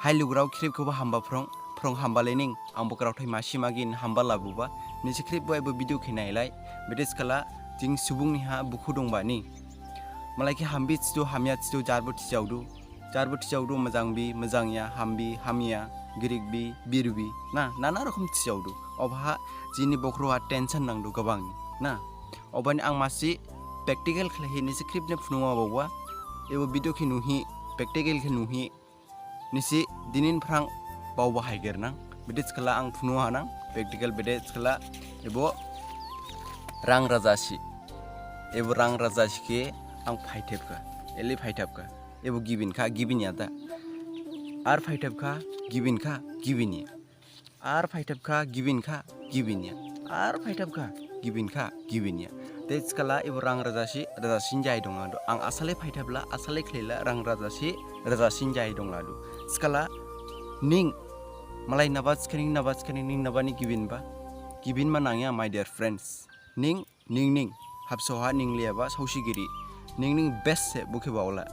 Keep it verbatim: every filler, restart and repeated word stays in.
Hai lugurao, khrip khebo hamba phrong, phrong hamba lening, angbo graothai masi magin hamba labuba, nisi khrip bo ebo video khe nailai, bede thikhala jing subung niha bukhu dongba ni. Malai khe hambi thidu, hamya thidu, jarbo thijaodu. Jarbo thijaodu, majangbi, majangya, hambi, hamya, girikbi, birbi, na, nana rokhom thijaodu. Obaha jini bokhro ha tension nangdu gabang ni, na. Obani ang masi practical khlaihi nisi khrip ne phunuma baoba, ebo video khe nuhi, practical khe nuhi, nisi dinin phrang baoba haiger nang. Bede thikhala ang phunu hanang, practical bede thikhala ebo rang rajasi. Ebo rang rajasi khe ang phaithepkha, eli phaithepkha. Ebo gibin kha, gibin ya da. Ar phaithepkha, gibin kha, gibin ya. Ar phaithepkha, gibin kha, gibin ya. Ar phaithepkha, gibin kha, gibin ya. Te thikhala ebo rang rajasi, rajasin jai dong ladu. Ang asale phaithepla, asale khlaila, rang rajasi, rajasin jai dong ladu. Thikhala ning, malai naba thikhaning, naba thikhaning, ning nabani gibin ba. Gibin ma nangya, my dear friends. Ning, ning, ning. Habsao ha ning liyaba saosi giri. Ning, ning best se, bo khe baola.